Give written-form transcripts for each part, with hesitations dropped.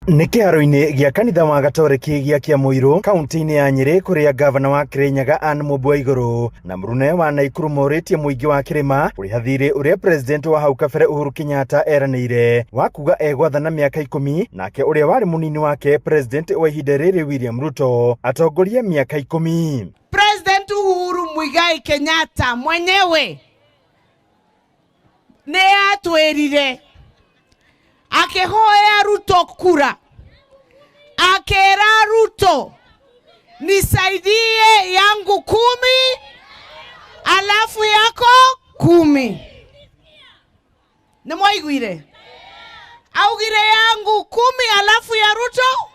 Nĩ kĩharo-inĩ gĩa kanitha wa Gatoreki gĩa Kĩamũirũ kaunti-inĩ ya Nyĩrĩ kũrĩa ngavana wa Kĩrĩnyaga Anne Mũmbi Waigũrũ na mũrune wa Naikuru morĩtie mũingĩ wa kĩrĩma kũrĩha thirĩ ũrĩa president wa hau kabere Uhuru Kenyatta eranĩire wa kuga egwathana mĩaka ikũmi nake ũrĩa warĩ mũnini wake president wa ihinda rĩrĩ William Ruto atongorie mĩaka ikũmi. President Uhuru Muigai Kenyatta mwenyewe nĩ atwĩrire akĩhoya Ruto kura, akĩra Ruto nisaidie yangu 10 alafu yako 10. Nĩ mwaiguire? Augire yangu 10 alafu ya Ruto.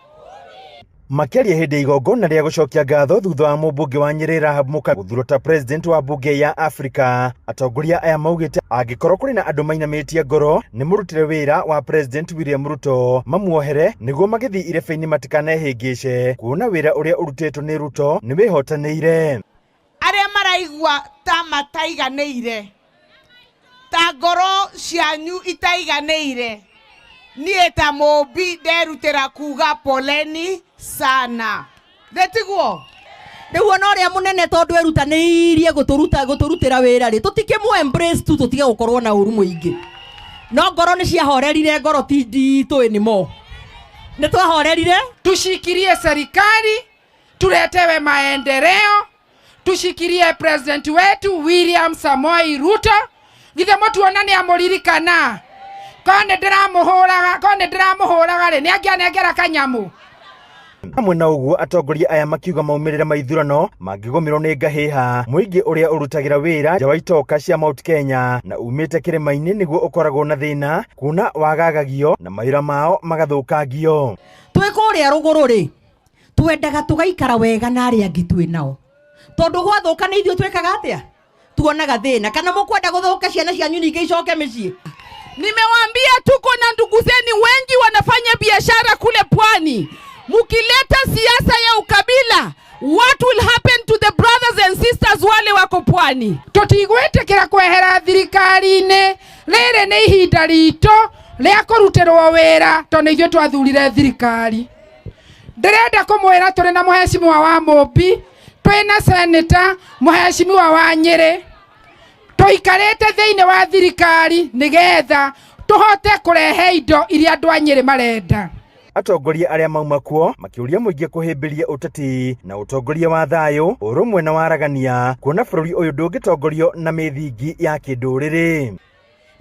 Makĩaria hĩndĩ ya igongona rĩa gũcokia ngatho thutha wa mũmbunge wa Nyĩrĩ Rahab Mũka gũthurwo ta president wa mbunge ya Afrika, atongoria aya maugĩte angĩkorwo kũrĩ na andũ mainamĩtie ngoro nĩ mũrutĩre wĩra wa president William Ruto mamuohere nĩguo magĩthiĩ irebe-inĩ matikanehĩngĩce kuona wĩra ũrĩa ũrutĩtwo nĩ Ruto nĩ wĩhotanĩire. Arĩa maraigua ta mataiganĩire, ta ngoro cianyu itaiganĩire, niĩ ta mũmbi nderutĩra kuga poleni sana. Thĩtiguo? Rĩu ona ũrĩa mũnene tondũ erutanĩirie gũtũrutĩra wĩra rĩ, tũtikĩmũ embrace tu tũtige gũkorwo na ũru mũingĩ. No ngoro nĩ ciahorerire, ngoro ti nditũ anymore. Nĩ twahorerire. Tushikirie serikali, tuletewe maendeleo, tushikirie president wetu William Samoei Ruto. Githe mũtuona nĩ amũririkana? Ko nĩ ndĩramũhũraga, ko nĩ ndĩramũhũraga rĩ, nĩ angĩanengera kanyamũ. Hamwe na ũguo atongoria aya makiuga maumĩrĩra ma ithurano mangĩgũmĩrwo nĩ ngahĩha mũingĩ ũrĩa ũrutagĩra wĩra nja wa itoka cia Mount Kenya na umĩte kĩrĩma-inĩ nĩguo ũkoragwo na thĩna kuona wagagagio na mawĩra mao magathũkangio. Twĩ kũrĩa rũgũrũ rĩ, twendaga tũgaikara wega na arĩa angĩ twĩ nao, tondũ gwathũka nĩ ithuĩ twĩkaga atĩa? Tuonaga thĩna. Kana mũkwenda gũthũka ciana cianyu ningĩ icoke mĩciĩ? Nimewaambia tuko na ndugu zenu wengi wanafanya biashara kule pwani. Mukileta siasa ya ukabila, what will happen to the brothers and sisters wale wako pwani? Tutigwĩtĩkĩra kwehera thirikari-inĩ. Rĩrĩ nĩ ihinda ritũ rĩa kũrutĩrwo wĩra tondũ nĩ ithuĩ twathurire thirikari. Ndĩrenda kũmwĩra tũrĩ na mũhecimiwa wa Mũmbi, twĩna seneta mũhecimiwa wa Nyĩrĩ, tũikarĩte thĩinĩ wa thirikari nĩgetha tũhote kũrehe indo iria andũ a Nyĩrĩ marenda. Atongoria arĩa mauma kuo makĩũria mũingĩ kũhĩmbĩria ũteti na ũtongoria wa thayũ, ũrũmwe na waragania, kuona bũrũri ũyũ ndũngĩtongorio na mĩthingi ya kĩndũrĩrĩ.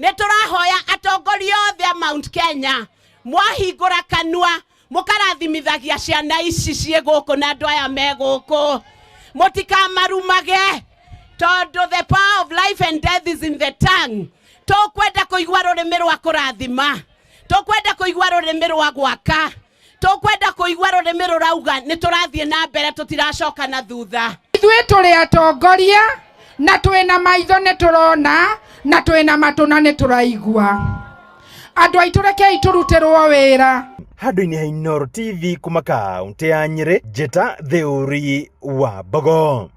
Nĩ tũrahoya atongoria othe a Mount Kenya mwahingũra kanua mũkarathimithagia ciana ici ciĩ gũkũ na andũ aya me gũkũ, mũtikamarumage tondũ the power of life and death is in the tongue. Tũkwenda kũigua rũrĩmĩ rwa kũrathima, tũkwenda kũigua rũrĩmĩ rwa gwaka, tũkwenda kũigua rũrĩmĩ rũrauga nĩ tũrathiĩ na mbere, tũtiracoka na thutha. Ithuĩ tũrĩ atongoria na twĩna maitho nĩ tũrona na twĩna matũ na nĩ tũraigua. Andũ aitũ rekei tũrutĩrwo wĩra. Handũ-inĩ ha Inooro TV kuma kaunti ya Nyĩrĩ, Njĩta Theuri wa Mbogo.